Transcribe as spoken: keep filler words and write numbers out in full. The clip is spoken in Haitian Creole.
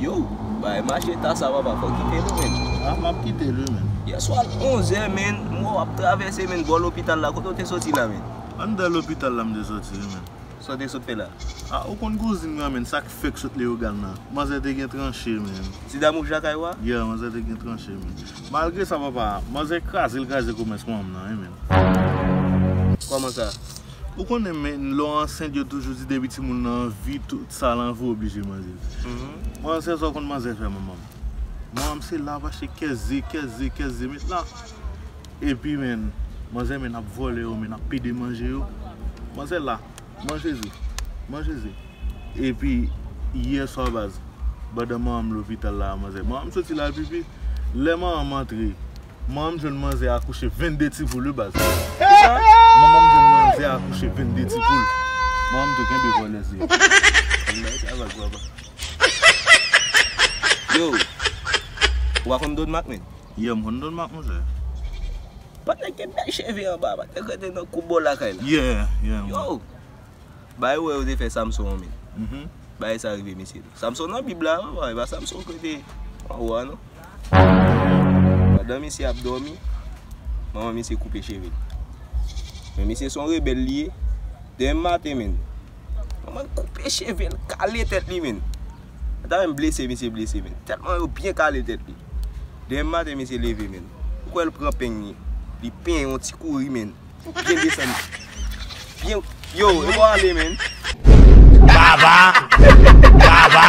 Yo, bay mache ta sa papa, fò kite nou menn. Ah, m ap kite l wi menn. Yèswa l onzè menn, m wè w ap travèse menn bò lopital la, kote w te soti la menn? Anndan lopital la m te soti wi menn. Sa w te sot fè la? Ah, ou konn kouzin mwen menn, sa k fèk sot Leyogàn nan. Manzè te gen tranche menn. Ti dam wouj lakay ou a? Yeah, manzè te gen tranche menn. Malgre sa papa, manzè kraze l kraze komès manman m nan wi menn. Kòman sa? Ou konnen menn, lè w ansent yo toujou di depi timoun nan anvi, tout sa l anvi w oblije manje. Manzè sa w konn manzè fè manman m. Manman m se la ap achte kèk ze, kèk ze, kèk ze met la. Epi menn, manzè menn ap vòlè yo, menn ap pede manje yo. Manzè la, manje ze, manje ze. Epi yèswa baz, pandan manman m lopital la manzè, manman m soti la pipi. Lè manman m antre, manman m jwenn manzè akouche vennde ti poul wi baz. Kisa? Manman m jwenn manzè akouche vennde ti poul. Manman m tou kenbe vòlè ze. Ann bay travay papa. Yo, ou pa konn Don Mak menn? Yeah, m konn Don Mak monchè. Patnè gen bèl cheve anba, patnè k rete nan kou bò lakay la. Yeah, yeah. Yo, bay ou wè yo te fè Samson an menn. Mhm. Bay sa rive misye tou. Samson nan Bib la, wi, e pa Samson k rete anwo a non. Pandan misye ap dòmi, manman misye koupe cheve l. Men misye se yon rebèl li ye. Demen maten menn, manman l koupe cheve l, kale tèt li menn. Sa ta menm blese misye blese menn. Tèlman yo byen kale tèt li. Demen maten misye leve menn. Ou kwè l pran peny li, li penyen yon ti kouri menn. Byen desann. Byen, yo, e bò ale menn. Baba! Baba!